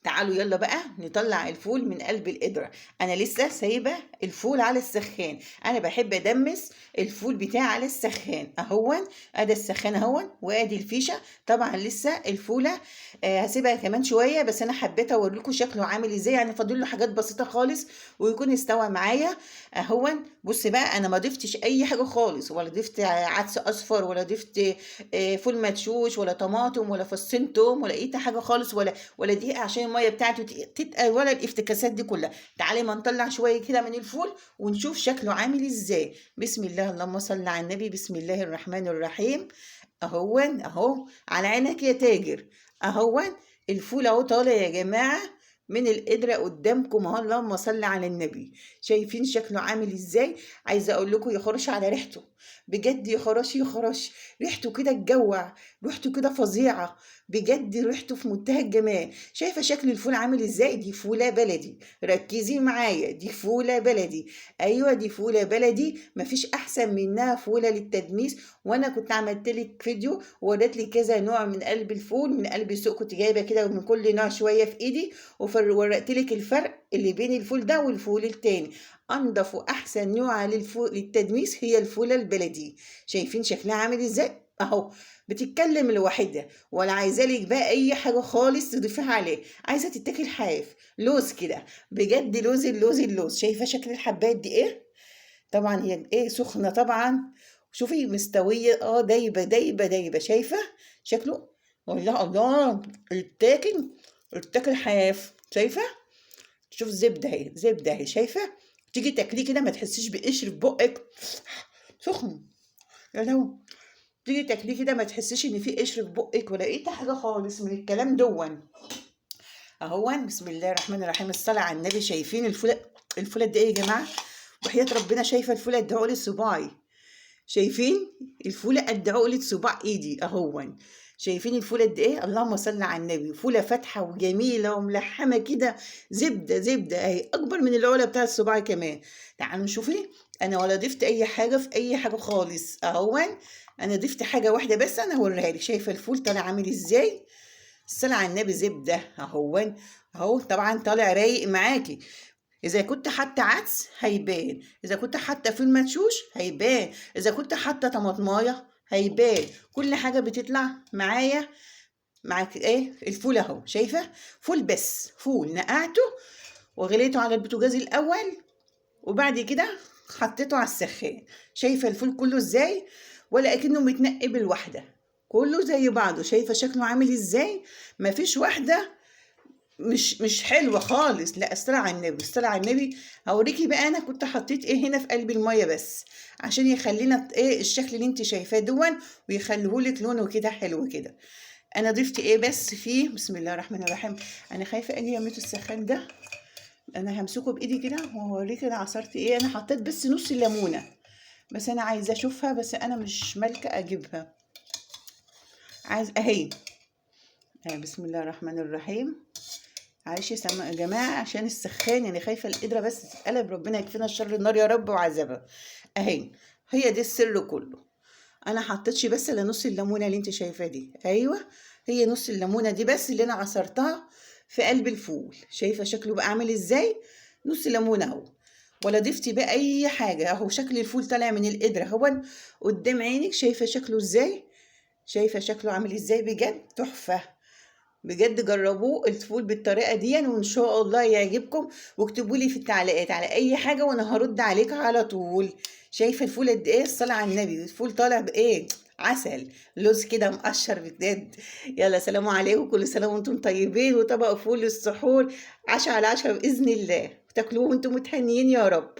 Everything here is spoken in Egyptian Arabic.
تعالوا يلا بقى نطلع الفول من قلب القدرة. انا لسه سايبه الفول على السخان، انا بحب ادمس الفول بتاعي على السخان اهون. ادي السخان اهون وادي الفيشه. طبعا لسه الفوله هسيبها كمان شوية، بس انا حبيت اوريكم شكله عامل ازاي، يعني فاضل له حاجات بسيطة خالص ويكون استوى معايا اهون. بص بقى، انا ما ضفتش اي حاجة خالص، ولا ضفت عدس اصفر، ولا ضفت فول مدشوش، ولا طماطم، ولا فصين توم، ولا اي حاجة خالص، ولا دقيقة عشان المية بتاعته تتقل، ولا الافتكاسات دي كلها. تعالي ما نطلع شوية كده من الفول ونشوف شكله عامل ازاي. بسم الله، اللهم صل على النبي، بسم الله الرحمن الرحيم. اهون اهو على عينك يا تاجر، اهون الفول اهو طالع يا جماعة من القدرة قدامكم اهو، اللهم صل على النبي. شايفين شكله عامل ازاي؟ عايزه اقول لكم يخرش على ريحته بجد، يخرش يخرش ريحته كده تجوع، ريحته كده فظيعة بجد، ريحته في منتهى الجمال. شايفه شكل الفول عامل ازاي؟ دي فوله بلدي، ركزي معايا، دي فوله بلدي. ايوه دي فوله بلدي، مفيش احسن منها فوله للتدميس. وانا كنت عملت لك فيديو ووريت لك كذا نوع من قلب الفول من قلب السوق، كنت جايبه كده من كل نوع شوية في ايدي، وورقت لك الفرق اللي بين الفول ده والفول التاني. انضف واحسن نوع للتدميس هي الفوله البلدي. شايفين شكلها عامل ازاي؟ اهو بتتكلم لوحدها، ولا عايزه لك بقى اي حاجة خالص تضيفيها عليه، عايزه تتاكل حاف لوز كده بجد، لوز اللوز اللوز. شايفه شكل الحبات دي ايه؟ طبعا هي ايه سخنة طبعا، شوفي مستوية، دايبه دايبه دايبه. شايفه شكله؟ والله الله، اتاكل اتاكل حاف. شايفه؟ شوف زبدة اهي، زبدة اهي، شايفه؟ تيجي تاكليه كده ما تحسيش بقشر في بقك، سخن يا لهوي. تيجي تاكليه كده ما تحسيش ان في قشر في بقك ولا اي حاجة خالص من الكلام دون اهون. بسم الله الرحمن الرحيم، الصلاة على النبي. شايفين الفوله؟ الفوله دي ايه يا جماعة؟ وحياه ربنا شايفه الفوله قد عقله صباعي، شايفين الفوله قد عقله صباع ايدي اهون. شايفين الفوله قد ايه؟ اللهم صل على النبي. فوله فاتحة وجميلة وملحمه كده، زبدة زبدة اهي، اكبر من العقلة بتاع الصباع كمان. تعالوا نشوفي، انا ولا ضفت اي حاجة في اي حاجة خالص اهون. انا ضفت حاجة واحدة بس، انا هوريها لك. شايفه الفول طالع عامل ازاي؟ الصلاة على النبي، زبدة اهون اهو. طبعا طالع رايق معاكي. اذا كنت حاطه عدس هيبان، اذا كنت حاطه فول مدشوش هيبان، اذا كنت حاطه طماطمايه هيبان، كل حاجة بتطلع معايا معاك ايه الفول اهو. شايفه؟ فول بس، فول نقعته وغليته على البوتاجاز الاول، وبعد كده حطيته على السخان. شايفه الفول كله ازاي؟ ولا اكنه متنقي بالواحده، كله زي بعضه. شايفه شكله عامل ازاي؟ مفيش واحدة مش حلوة خالص. لا الصلاة على النبي، الصلاة على النبي. هوريكي بقى انا كنت حطيت ايه هنا في قلب المية بس عشان يخلينا ايه الشكل اللي انت شايفاه دون، ويخليهولك لونه كده حلو كده. انا ضفت ايه بس فيه؟ بسم الله الرحمن الرحيم. انا خايفة اجي يميت السخان ده، انا همسكه بايدي كده وهوريكي انا عصرت ايه. انا حطيت بس نص الليمونه بس، انا عايزه اشوفها بس انا مش مالكه اجيبها. عايز اهي. بسم الله الرحمن الرحيم. معلش يا جماعة عشان السخان، يعني خايفة القدرة بس تتقلب، ربنا يكفينا شر النار يا رب وعذابها. اهي هي دي السر كله. انا حطيتش بس الا نص الليمونه اللي انت شايفاه دي. ايوه هي نص الليمونه دي بس اللي انا عصرتها في قلب الفول. شايفه شكله بقى عامل ازاي؟ نص ليمونه اهو، ولا ضفتي بقى اي حاجة اهو. شكل الفول طالع من القدرة اهو قدام عينك. شايفه شكله ازاي؟ شايفه شكله عامل ازاي؟ بجد تحفة بجد. جربوه الفول بالطريقة دي وان شاء الله يعجبكم، واكتبوا لي في التعليقات على اي حاجة وانا هرد عليك على طول. شايفه الفول قد ايه؟ الصلاة على النبي، الفول طالع بايه؟ عسل لوز كده مقشر بجد. يلا سلام عليكم، كل سنة وانتم طيبين، وطبق فول للسحور 10 على 10 باذن الله، تاكلوه وانتم متهنيين يا رب.